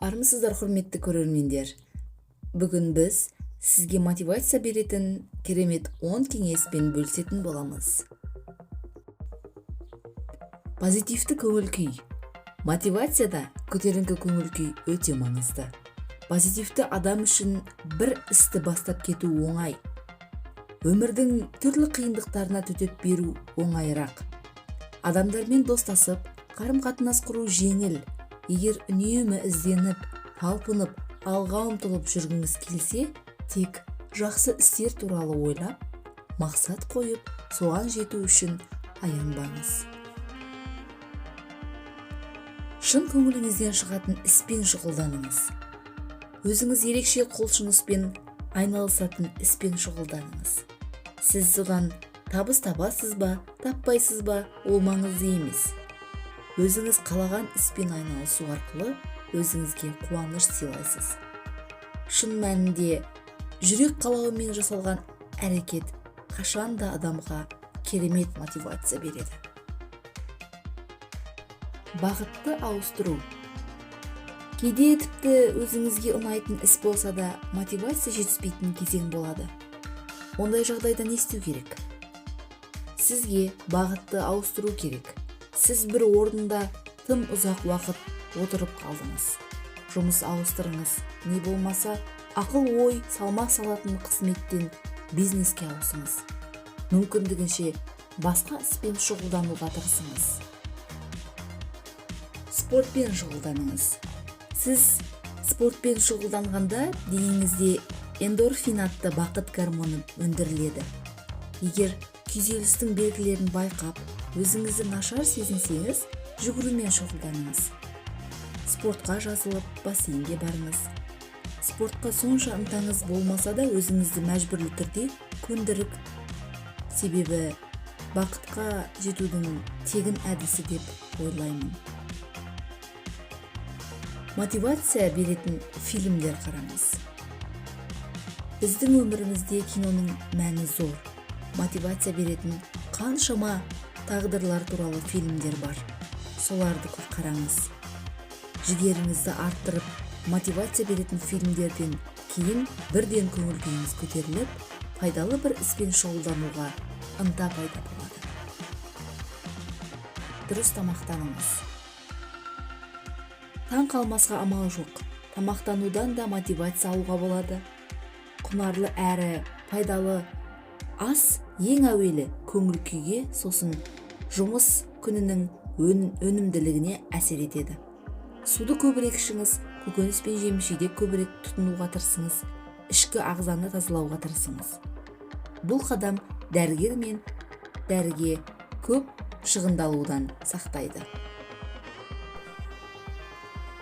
Армысыздар, құрметті көрермендер! Бүгін біз сізге мотивация беретін керемет 10 кеңеспен бөлісетін боламыз. Позитивті көңіл күй. Мотивацияда көтеріңкі көңіл күй өте маңызды. Позитивті адам үшін бір істі бастап кету оңай, өмірдің түрлі қиындықтарына төтеп беру оңайырақ, адамдармен достасып, қарым-қатынас құру жеңіл. Егер үнемі ізденіп, талпынып, алға ұмтылып жүргіңіз келсе, тек жақсы істер туралы ойлап, мақсат қойып, соған жету үшін аянбаңыз. Шын көңіліңізден шығатын іспен шұғылданыңыз. Өзіңіз ерекше құлшыныспен айналысатын іспен шұғылданыңыз. Сіз содан табыс табасыз ба, таппайсыз ба, ол маңызды емес. Өзіңіз қалаған іспен айналысу арқылы өзіңізге қуаныш сыйлайсыз. Шын мәнінде, жүрек қалауымен жасалған әрекет қашан да адамға керемет мотивация береді. Бағытты ауыстыру. Кейде тіпті өзіңізге ұнайтын іс болса да, мотивация жетіспейтін кезең болады. Ондай жағдайда не істеу керек? Сізге бағытты ауыстыру керек. Сіз бір орында тым ұзақ уақыт отырып қалдыңыз. Жұмыс ауыстырыңыз, не болмаса ақыл ой салмақ салатын қызметтен бизнеске ауысыңыз. Мүмкіндігінше басқа іспен шұғылдануға тырысыңыз. Спортпен шұғылданыңыз. Сіз спортпен шұғылданғанда, денеңізде эндорфин атты бақыт гормоны өндіріледі. Егер күйзелістің белгілерін байқап, өзіңізді нашар сезінсеңіз, жүгірумен шұғылданыңыз, спортқа жазылып, бассейнге барыңыз. Спортқа сонша ынтаңыз болмаса да, өзіңізді мәжбүрлі түрде көндіріп, себебі бақытқа жетудің тегін әдісі деп ойлаймын. Мотивация беретін фильмдер қараңыз. Біздің өмірімізде киноның мәні зор. Мотивация беретін қаншама тағдырлар туралы фильмдер бар, соларды қараңыз. Жігеріңізді арттырып, мотивация беретін фильмдерден кейін бірден көңіл күйіңіз көтеріліп, пайдалы бір іспен шұғылдануға ынта пайда болады. Дұрыс тамақтаныңыз. Таң қалмасқа амал жоқ, тамақтанудан да мотивация алуға болады. Құнарлы әрі пайдалы ас ең әуелі көңіл күйге, сосын жұмыс күнінің өнімділігіне әсер етеді. Суды көбірек ішіңіз, көкөніс пен жеміс жидек көбірек тұтынуға тырысыңыз, ішкі ағзаны тазалауға тырысыңыз. Бұл қадам дәрігер мен дәріге көп шығындалудан сақтайды.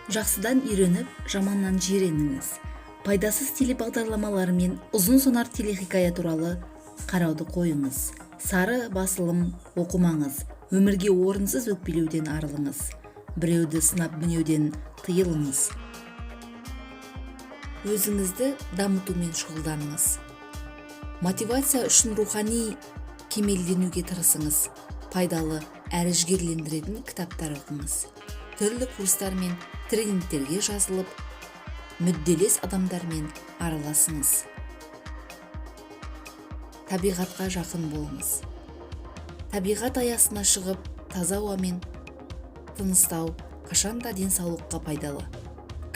Жақсыдан үйреніп, жаманнан жиреніңіз. Пайдасыз телебағдарламалар мен ұзын сонар телехикая туралы қарауды қойыңыз. Сары басылым оқымаңыз. Өмірге орынсыз өкпелеуден арылыңыз. Біреуді сынап мінеуден тыйылыңыз. Өзіңізді дамытумен шұғылданыңыз. Мотивация үшін рухани кемелденуге тырысыңыз. Пайдалы әрі жігерлендіретін кітаптар оқыңыз, түрлі курстар мен тренингтерге жазылып, мүдделес адамдармен араласыңыз. Табиғатқа жақын болыңыз. Табиғат аясына шығып, таза ауамен тыныстау қашанда денсаулыққа пайдалы.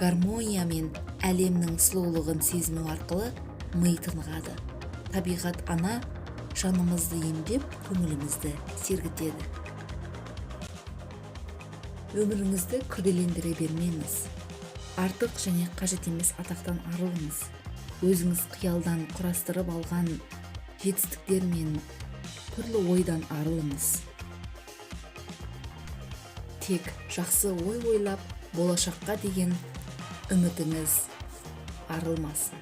Гармония мен әлемнің сұлулығын сезіну арқылы ми тынығады. Табиғат ана жанымызды емдеп, көңілімізді сергітеді. Өміріңізді күрделендіре бермеңіз. Артық және қажет емес атақтан арылыңыз. Өзіңіз қиялдан құрастырып алған жетістіктер мен түрлі ойдан арылыңыз. Тек жақсы ой ойлап, болашаққа деген үмітіңіз арылмасын.